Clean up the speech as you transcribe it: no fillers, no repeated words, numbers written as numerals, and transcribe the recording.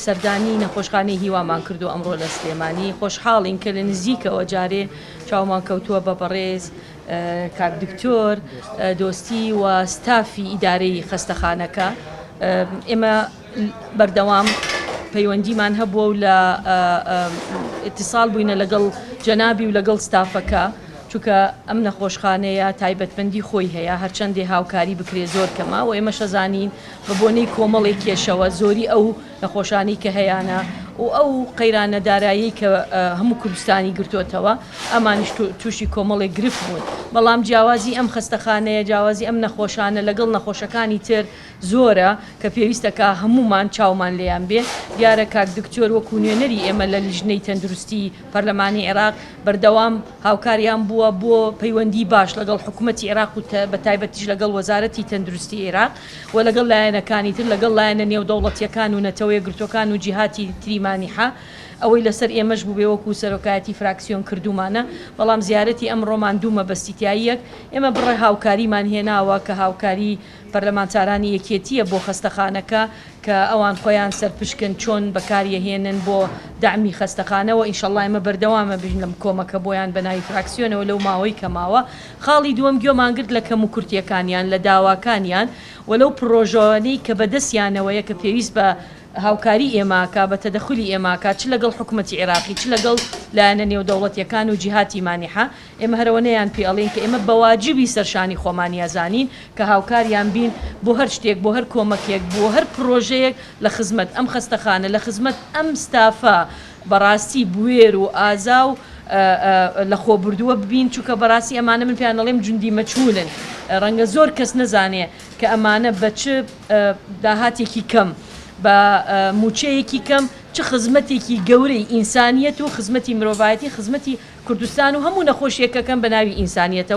سەردانی نەخۆشخانەی هیوامان کردووە ئەمڕۆ لە سلێمانی، خۆشحاڵین کە لە نزیکەوە جارێ چاومان کەوتووە بە بەڕێز کاک دکتۆر دۆستی و ستافی ئیدارەی خەستەخانەکە. ئێمە بەردەوام پەیوەندیمان هەبووە و لە ئیتیساڵ بووینە لەگەڵ جەنابی و لەگەڵ ستافەکە، چونکە ئەم نەخۆشخانەیە تایبەتمەندی خۆی هەیە، هەرچەندێ هاوکاری بکرێ زۆر کەمە و ئێمەش ئەزانین بە بۆنەی کۆمەڵێک کێشەوە زۆری ئەو نەخۆشانەی کە هەیانە و ئەو قەیرانە داراییەی کە هەموو کوردستانی گرتۆتەوە ئەمانیش تووشی کۆمەڵێک گرفت بوون بەڵام جیاوازی ئەم خەستەخانەیە جیاوازی ئەم نەخۆشانە لەگەڵ نەخۆشەکانی تر زۆرە کە پێویستە کە هەموومان چاومان لێیان بێ دیارە کاک دکتۆر وەکو نوێنەری ئێمە لە لیژنەی تەندروستی پەرلەمانی عێراق بەردەوام هاوکاریان بووە بۆ پەیوەندی باش لەگەڵ حکومەتی عێراق و بە تایبەتیش لەگەڵ وەزارەتی تەندروستی عێراق و لەگەڵ لایەنەکانی تر لەگەڵ لایەنە نێودەوڵەتییەکان و نەتەوە یەکگرتووەکان و جیهاتی تری مانیحە ئەوەی لەسەر ئێمەش بووبێ وەکو سەرۆکایەتی فراکسیۆن کردوومانە بەڵام زیارەتی ئەمڕۆمان دوو مەبەستی تیایە یەک ئێمە بڕێ هاوکاریمان هێناوە کە هاوکاری پەرلەمانتارانی یەکێتییە بۆ خەستەخانەکە کە ئەوان خۆیان سەرپشکن چۆن بەکاریەهێنن بۆ دەعمی خەستەخانە وە ئینشەڵا ئێمە بەردەوامە بین لەم کۆمەکە بۆیان بەناوی فراکسیۆنەوە لەو ماوەی کە ماوە. خاڵی دووەم گوێمان گرت لە کەموکورتیەکانیان لە داواکانیان وە لەو پڕۆژانەی کە بەدەستیانەوەیە کە پێویست بە هاوکاری ئێمە ئەکا بە تەدەخولی ئێمە ئەکا چ لەگەڵ حکومەتی عێراقی چ لەگەڵ لایەنە نێودەوڵەتیەکان و جیهاتی مانیحە ئێمە هەر ئەوەنەیان پێ ئەڵێین کە ئێمە بە واجبی سەر شانی خۆمانی ئەزانین کە هاوکاریان بین بۆ هەر شتێک، بۆ هەر کۆمەکێک، بۆ هەر پڕۆژەیەک لە خزمەت ئەم خەستەخانە، لە خزمەت ئەم ستافە بەڕاستی بوێر و ئازا و لەخۆبوردووە ببین، چونکە بەڕاستی ئەمانە من پێیان ئەڵێم جوندی مەجهولن، ڕەنگە زۆر کەس نەزانێ کە ئەمانە بە چ داهاتێکی کەم، بە مووچەیەکی کەم چ خزمەتێکی گەورەی ئینسانیەت و خزمەتی مرۆڤایەتی، خزمەتی کوردستان و هەموو نەخۆشیەکەکەن بە ناوی ئینسانیەتەوە.